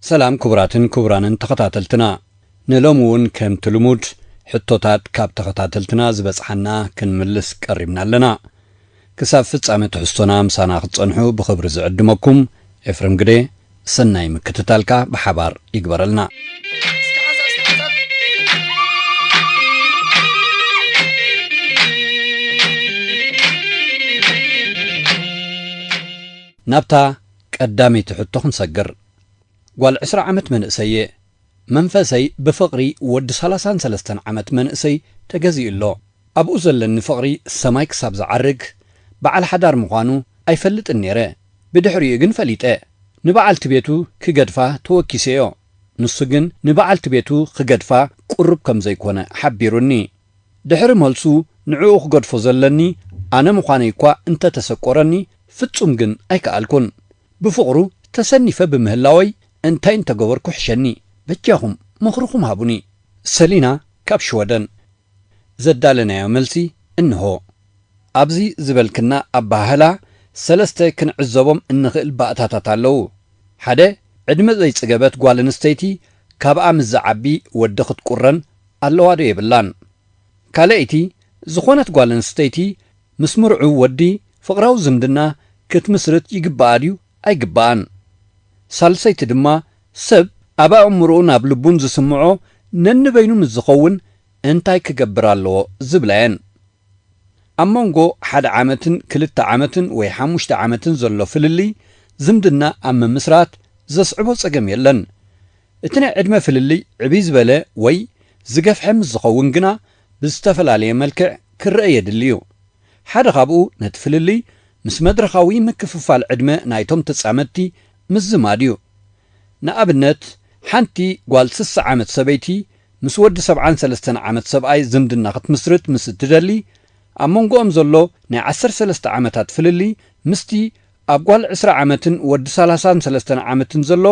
ሰላም ክቡራትን ክቡራንን ተኸታተልትና፣ ንሎሚ እውን ከምቲ ልሙድ ሕቶታት ካብ ተኸታተልትና ዝበጽሓና ክንምልስ ቀሪብና ኣለና። ክሳብ ፍጻመ ትሕዝቶና ምሳና ክትጸንሑ ብኽብሪ ዝዕድመኩም ኤፍሬም ግደ፣ ሰናይ ምክትታልካ ብሓባር ይግበረልና። ናብታ ቀዳመይቲ ሕቶ ክንሰግር። ጓል ዕስራ ዓመት መንእሰይ እየ። መንፈሰይ ብፍቕሪ ወዲ ሰላሳን ሰለስተን ዓመት መንእሰይ ተገዚኡ ኣሎ። ኣብኡ ዘለኒ ፍቕሪ ሰማይ ክሳብ ዝዓርግ፣ በዓል ሓዳር ምዃኑ ኣይፈልጥን ነይረ። ብድሕሪኡ ግን ፈሊጠ። ንበዓልቲ ቤቱ ክገድፋ ተወኪሰዮ። ንሱ ግን ንበዓልቲ ቤቱ ክገድፋ ቅሩብ ከም ዘይኮነ ሓቢሩኒ። ድሕሪ መልሱ ንዕኡ ክገድፎ ዘለኒ ኣነ ምዃነይ እኳ እንተተሰቆረኒ፣ ፍጹም ግን ኣይከኣልኩን። ብፍቕሩ ተሰኒፈ ብምህላወይ እንታይ እንተገበርኩ ሕሸኒ። በጃኹም ምኽርኹም ሃቡኒ። ሰሊና ካብ ሽወደን። ዘዳለናዮ መልሲ እንሆ። ኣብዚ ዝበልክና ኣበሃህላ ሰለስተ ክንዕዘቦም እንኽእል ባእታታት ኣለዉ። ሓደ፣ ዕድመ ዘይጽገበት ጓል ኣንስተይቲ ካብኣ ምስ ዝዓቢ ወዲ ክትቁረን ኣለዋ ዶ የብላን? ካልኣይቲ፣ ዝኾነት ጓል ኣንስተይቲ ምስ ምርዑው ወዲ ፍቕራዊ ዝምድና ክትምስርት ይግብኣ ድዩ ኣይግብኣን? ሳልሰይቲ ድማ፣ ሰብ ኣብ ኣእምሮኡን ኣብ ልቡን ዝስምዖ ነንበይኑ ምስ ዝኸውን እንታይ ክገብር ኣለዎ ዝብላ እየን። ኣብ መንጎ ሓደ ዓመትን ክልተ ዓመትን ወይ ሓሙሽተ ዓመትን ዘሎ ፍልልይ ዝምድና ኣብ ምምስራት ዘስዕቦ ጸገም የለን። እቲ ናይ ዕድመ ፍልልይ ዕብይ ዝበለ ወይ ዝገፍሐ ምስ ዝኸውን ግና ብዝተፈላለየ መልክዕ ክረአ የድሊ እዩ። ሓደ ካብኡ ነቲ ፍልልይ ምስ መድረኻዊ ምክፍፋል ዕድመ ናይቶም ተጻመድቲ ምዝማድ እዩ። ንኣብነት፣ ሓንቲ ጓል ስሳ ዓመት ሰበይቲ ምስ ወዲ ሰብዓን ሰለስተን ዓመት ሰብኣይ ዝምድና ክትምስርት ምስ እትደሊ፣ ኣብ መንጎኦም ዘሎ ናይ ዓሰርተ ሰለስተ ዓመታት ፍልልይ ምስቲ ኣብ ጓል ዕስራ ዓመትን ወዲ ሰላሳን ሰለስተን ዓመትን ዘሎ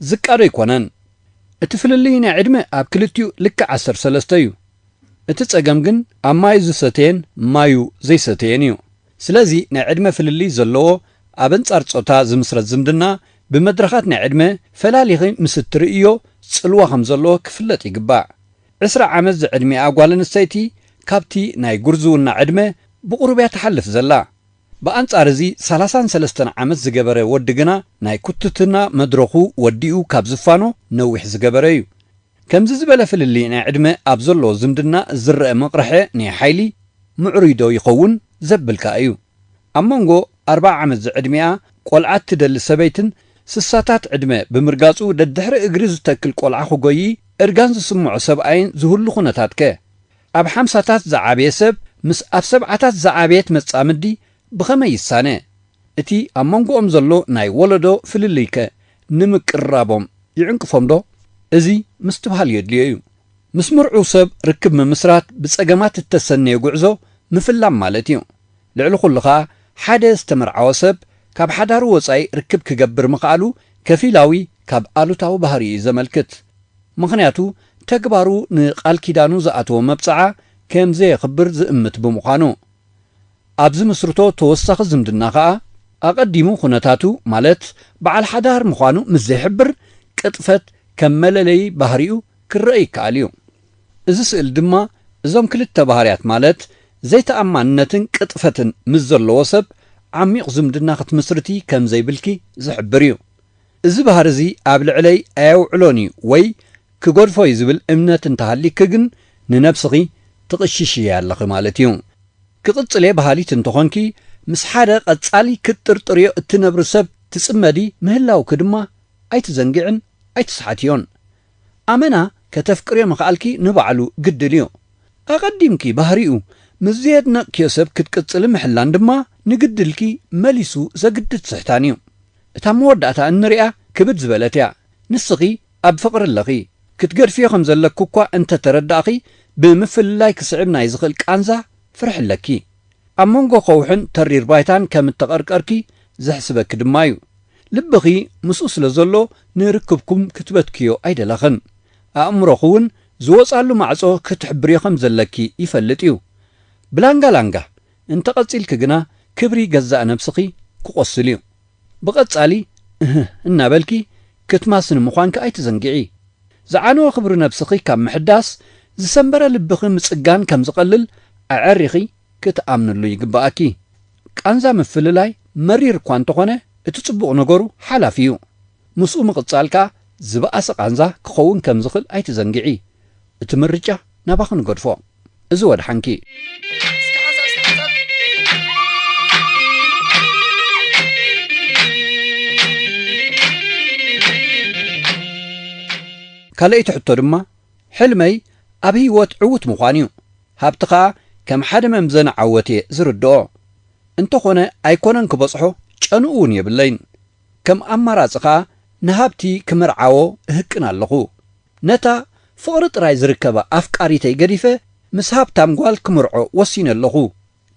ዝቃዶ ኣይኮነን። እቲ ፍልልይ ናይ ዕድመ ኣብ ክልቲኡ ልክዕ ዓሰርተ ሰለስተ እዩ። እቲ ጸገም ግን ኣብ ማዩ ዝሰተየን ማዩ ዘይሰተየን እዩ። ስለዚ ናይ ዕድመ ፍልልይ ዘለዎ ኣብ ኣንጻር ጾታ ዝምስረት ዝምድና ብመድረኻት ናይ ዕድመ ፈላሊኺ ምስ እትርእዮ ጽልዋ ከም ዘለዎ ክፍለጥ ይግባእ። ዕስራ ዓመት ዝዕድሚኣ ጓል ኣንስተይቲ ካብቲ ናይ ጉርዝውና ዕድመ ብቑሩብ እያ ትሓልፍ ዘላ። ብኣንጻር እዚ ሰላሳን ሰለስተን ዓመት ዝገበረ ወዲ ግና ናይ ኩትትና መድረኹ ወዲኡ ካብ ዝፋኖ ነዊሕ ዝገበረ እዩ። ከምዚ ዝበለ ፍልልይ ናይ ዕድመ ኣብ ዘሎ ዝምድና ዝረአ መቕርሐ ናይ ሓይሊ ምዕሩይ ዶ ይኸውን ዘብል ከኣ እዩ። ኣብ መንጎ ኣርብዓ ዓመት ዝዕድሚኣ ቆልዓ እትደሊ ሰበይትን ስሳታት ዕድመ ብምርጋጹ ደድሕሪ እግሪ ዝተክል ቆልዓ ክጎዪ እርጋን ዝስምዖ ሰብኣይን ዝህሉ ኩነታት ከ? ኣብ ሓምሳታት ዝዓበየ ሰብ ምስ ኣብ ሰብዓታት ዝዓበየት መጻምዲ ብኸመይ ይሳነ? እቲ ኣብ መንጎኦም ዘሎ ናይ ወለዶ ፍልልይከ ንምቅርራቦም ይዕንቅፎም ዶ? እዚ ምስትብሃል የድልዮ እዩ። ምስ ምርዑው ሰብ ርክብ ምምስራት ብጸገማት እተሰነየ ጉዕዞ ምፍላም ማለት እዩ። ልዕሊ ኩሉ ኸኣ ሓደ ዝተመርዓወ ሰብ ካብ ሓዳሩ ወጻኢ ርክብ ክገብር ምኽኣሉ ከፊላዊ ካብ ኣሉታዊ ባህሪ እዩ ዘመልክት። ምኽንያቱ ተግባሩ ንቃል ኪዳኑ ዝኣተዎ መብጽዓ ከም ዘየኽብር ዝእምት ብምዃኑ። ኣብ ዝምስርቶ ተወሳኺ ዝምድና ኸኣ ኣቐዲሙ ኩነታቱ ማለት በዓል ሓዳር ምዃኑ ምስ ዘይሕብር ቅጥፈት ከም መለለዪ ባህሪኡ ክረአ ይከኣል እዩ። እዚ ስእል ድማ እዞም ክልተ ባህርያት ማለት ዘይተኣማንነትን ቅጥፈትን ምስ ዘለዎ ሰብ ዓሚቕ ዝምድና ክትምስርቲ ከም ዘይብልኪ ዝሕብር እዩ። እዚ ባህሪ እዚ ኣብ ልዕለይ ኣየውዕሎን እዩ ወይ ክገድፎ እዩ ዝብል እምነት እንተሃሊኪ ግን ንነብስኺ ትቕሽሽያ ኣለኺ ማለት እዩ። ክቕጽል እየ በሃሊት እንተኾንኪ ምስ ሓደ ቀጻሊ ክትጥርጥርዮ እትነብሪ ሰብ ትጽመዲ ምህላውኪ ድማ ኣይትዘንግዕን ኣይትስሓትዮን። ኣመና ከተፍቅርዮ ምኽኣልኪ ንባዕሉ ግድል እዩ። ኣቐዲምኪ ባህሪኡ ምስ ዘየድነቕክዮ ሰብ ክትቅጽሊ ምሕላን ድማ ንግድልኪ መሊሱ ዘግድድ ስሕታን እዩ። እታ መወዳእታ እንሪኣ ክብድ ዝበለት እያ። ንስኺ ኣብ ፍቕሪ ኣለኺ። ክትገድፍዮ ከም ዘለኪ እኳ እንተተረዳእኺ፣ ብምፍልላይ ክስዕብ ናይ ዝኽእል ቃንዛ ፍርሒ ኣለኪ። ኣብ መንጎ ከውሕን ተሪር ባይታን ከም እተቐርቀርኪ ዘሕስበኪ ድማ እዩ። ልብኺ ምስኡ ስለ ዘሎ ንርክብኩም ክትበትክዮ ኣይደለኽን። ኣእምሮኺ እውን ዝወጻሉ ማዕጾ ክትሕብርዮ ከም ዘለኪ ይፈልጥ እዩ። ብላንጋ ላንጋ እንተቐጺልኪ ግና ክብሪ ገዛእ ነብስኺ ክቖስል እዩ። ብቐጻሊ እህ እናበልኪ ክትማስኒ ምዃንኪ ኣይትዘንግዒ። ዝዓነወ ክብሪ ነብስኺ ካብ ምሕዳስ፣ ዝሰንበረ ልብኺ ምጽጋን ከም ዝቐልል ኣዐሪኺ ክትኣምንሉ ይግብኣኪ። ቃንዛ ምፍልላይ መሪር እኳ እንተኾነ፣ እቲ ጽቡቕ ነገሩ ሓላፊ እዩ። ምስኡ ምቕጻል ከኣ ዝበኣሰ ቃንዛ ክኸውን ከም ዝኽእል ኣይትዘንግዒ። እቲ ምርጫ ናባኺ ንገድፎ። እዚ ወድሓንኪ። ካልኣይቲ ሕቶ ድማ፣ ሕልመይ ኣብ ህይወት ዕዉት ምዃን እዩ። ሃብቲ ኸኣ ከም ሓደ መምዘኒ ዓወት እየ ዝርድኦ። እንተኾነ ኣይኮነን ክበጽሖ፣ ጨንኡ እውን የብለይን። ከም ኣማራጺ ኸኣ ንሃብቲ ክምርዓዎ እህቅን ኣለኹ። ነታ ፍቕሪ ጥራይ ዝርከባ ኣፍቃሪተይ ገዲፈ ምስ ሃብታም ጓል ክምርዖ ወሲነ ኣለኹ።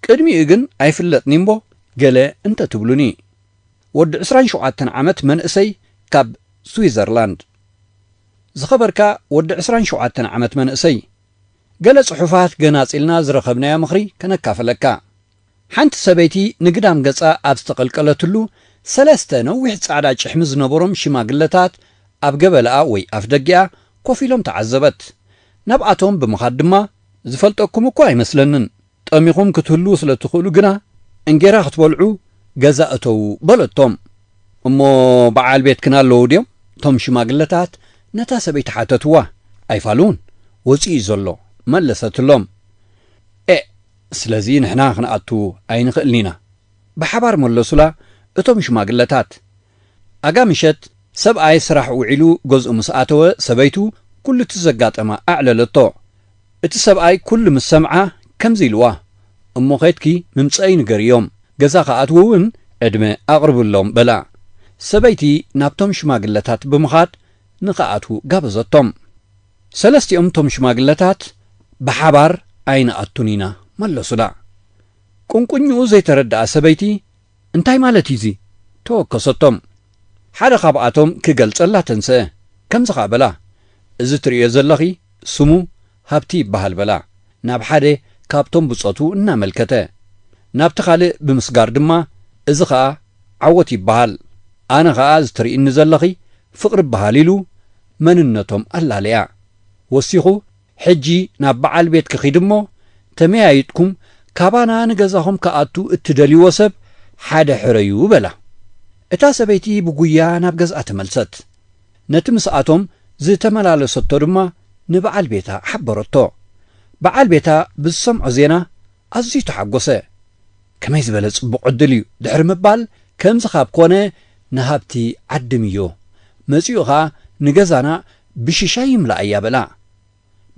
ቅድሚኡ ግን ኣይፍለጥኒ እምቦ ገለ እንተትብሉኒ። ወዲ ዕስራን ሸውዓተን ዓመት መንእሰይ ካብ ስዊዘርላንድ። ዝኸበርካ ወዲ ዕስራን ሸውዓተን ዓመት መንእሰይ፣ ገለ ጽሑፋት ገናጺልና ዝረኸብናዮ ምኽሪ ከነካፍለካ። ሓንቲ ሰበይቲ ንግዳም ገጻ ኣብ ዝተቐልቀለትሉ፣ ሰለስተ ነዊሕ ጻዕዳ ጭሕሚ ዝነበሮም ሽማግለታት ኣብ ገበላኣ ወይ ኣፍደጊኣ ኮፍ ኢሎም ተዓዘበት። ናብኣቶም ብምኻድ ድማ፣ "ዝፈልጠኩም እኮ ኣይመስለንን። ጠሚኹም ክትህልዉ ስለ ትኽእሉ ግና፣ እንጌራ ክትበልዑ ገዛ እተዉ" በለቶም። "እሞ በዓል ቤትክን ኣለዉ ድዮም?" እቶም ሽማግለታት ነታ ሰበይቲ ሓተትዋ። "ኣይፋሉን፣ ወጺኡ እዩ ዘሎ" መለሰትሎም። "ኤእ፣ ስለዚ ንሕና ክንኣቱ ኣይንኽእልን ኢና" ብሓባር መለሱላ እቶም ሽማግለታት። ኣጋ ምሸት ሰብኣይ ስራሕ ውዒሉ ገዝኡ ምስ ኣተወ፣ ሰበይቱ ኩሉ እቲ ዘጋጠማ ኣዕለለቶ። እቲ ሰብኣይ ኩሉ ምስ ሰምዓ ከምዚ ኢልዋ፣ "እሞ ኸድኪ ምምጸእይ ንገርዮም፣ ገዛ ክኣትዉ እውን ዕድመ ኣቕርብሎም" በላ። ሰበይቲ ናብቶም ሽማግለታት ብምኻድ ንኽኣትዉ ጋበዘቶም። ሰለስቲኦም እቶም ሽማግለታት ብሓባር "ኣይንኣቱን ኢና" መለሱላ። ቁንቁኝኡ ዘይተረድኣ ሰበይቲ፣ "እንታይ ማለት እዩ እዚ?" ተወከሰቶም። ሓደ ካብኣቶም ክገልጸላ ተንስአ። ከምዚ ኸኣ በላ፣ "እዚ ትርእዮ ዘለኺ ስሙ ሃብቲ ይበሃል" በላ፣ ናብ ሓደ ካብቶም ብጾቱ እናመልከተ። ናብቲ ካልእ ብምስጋር ድማ፣ "እዚ ኸኣ ዓወት ይበሃል። ኣነ ኸኣ እዚ ትርእይኒ ዘለኺ ፍቕሪ ይበሃል" ኢሉ መንነቶም ኣላለያ። ወሲኹ፣ "ሕጂ ናብ በዓል ቤትኪ ኺዲ እሞ፣ ተመያይጥኩም ካባና ንገዛኹም ክኣቱ እትደልይዎ ሰብ ሓደ ሕረዩ" በላ። እታ ሰበይቲ ብጉያ ናብ ገዝኣ ተመልሰት። ነቲ ምስኣቶም ዝተመላለሰቶ ድማ ንበዓል ቤታ ሓበረቶ። በዓል ቤታ ብዝሰምዖ ዜና ኣዝዩ ተሓጎሰ። "ከመይ ዝበለ ጽቡቕ ዕድል እዩ" ድሕሪ ምባል፣ "ከምዚ ካብ ኮነ ንሃብቲ ዓድምዮ፣ መጺኡ ኸኣ ንገዛና ብሽሻይ ይምልኣያ" በላ።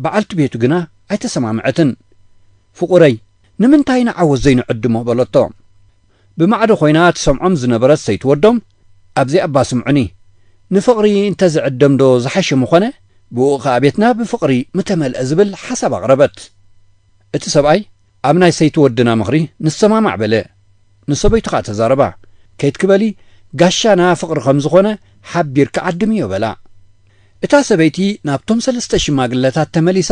በዓልቲ ቤቱ ግና ኣይተሰማምዐትን። "ፍቑረይ፣ ንምንታይ ንዓወት ዘይንዕድሞ?" በለቶ። ብማዕዶ ኮይና ትሰምዖም ዝነበረት ሰይቲ ወዶም፣ "ኣብዚኣ እባ ስምዑኒ፣ ንፍቕሪ እንተዝዕደምዶ ዝሓሸ ምኾነ? ብኡ ኸኣ ቤትና ብፍቕሪ ምተመልአ" ዝብል ሓሳብ ኣቕረበት። እቲ ሰብኣይ፣ "ኣብ ናይ ሰይቲ ወድና ምኽሪ ንሰማማዕ" በለ። ንሰበይቱ ኸኣ ተዛረባ፣ "ከይትኪ በሊ፣ ጋሻና ፍቕሪ ከም ዝኾነ ሓቢርኪ ዓድምዮ" በላ። እታ ሰበይቲ ናብቶም ሰለስተ ሽማግለታት ተመሊሳ፣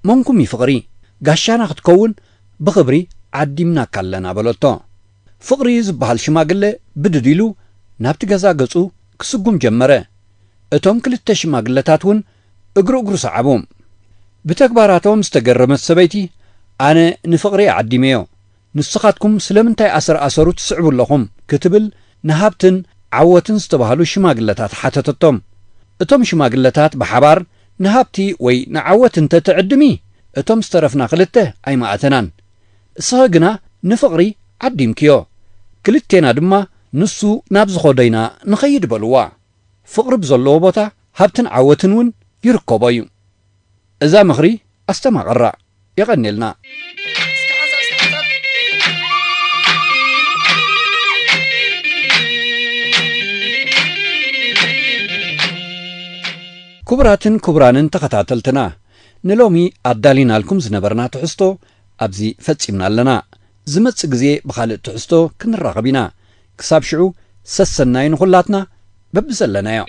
"መንኩም እዩ ፍቕሪ፣ ጋሻና ክትከውን ብኽብሪ ዓዲምናካ ኣለና" በለቶ። ፍቕሪ ዝበሃል ሽማግለ ብድድ ኢሉ ናብቲ ገዛ ገጹ ክስጉም ጀመረ። እቶም ክልተ ሽማግለታት እውን እግሪ እግሩ ሰዓቡ። ብተግባራቶም ዝተገረመት ሰበይቲ፣ "ኣነ ንፍቕሪ ዓዲመዮ፣ ንስኻትኩም ስለምንታይ ኣሰር ኣሰሩ ትስዕቡ ኣለኹም?" ክትብል ንሃብትን ዓወትን ዝተባህሉ ሽማግለታት ሓተተቶም። እቶም ሽማግለታት ብሓባር፣ "ንሃብቲ ወይ ንዓወት እንተ ትዕድሚ፣ እቶም ዝተረፍና ክልተ ኣይመኣተናን። እስኺ ግና ንፍቕሪ ዓዲምክዮ። ክልቴና ድማ ንሱ ናብ ዝኸዶ ኢና ንኸይድ" በልዋ። ፍቕሪ ብዘለዎ ቦታ ሃብትን ዓወትን እውን ይርከቦ እዩ። እዛ ምኽሪ ኣስተማቐራ። የቐንየልና። ክቡራትን ክቡራንን ተኸታተልትና፣ ንሎሚ ኣዳሊናልኩም ዝነበርና ትሕዝቶ ኣብዚ ፈጺምና ኣለና። ዝመጽእ ግዜ ብኻልእ ትሕዝቶ ክንራኸብ ኢና። ክሳብ ሽዑ፣ ሰሰናዩ ንኹላትና በብዘለናዮ።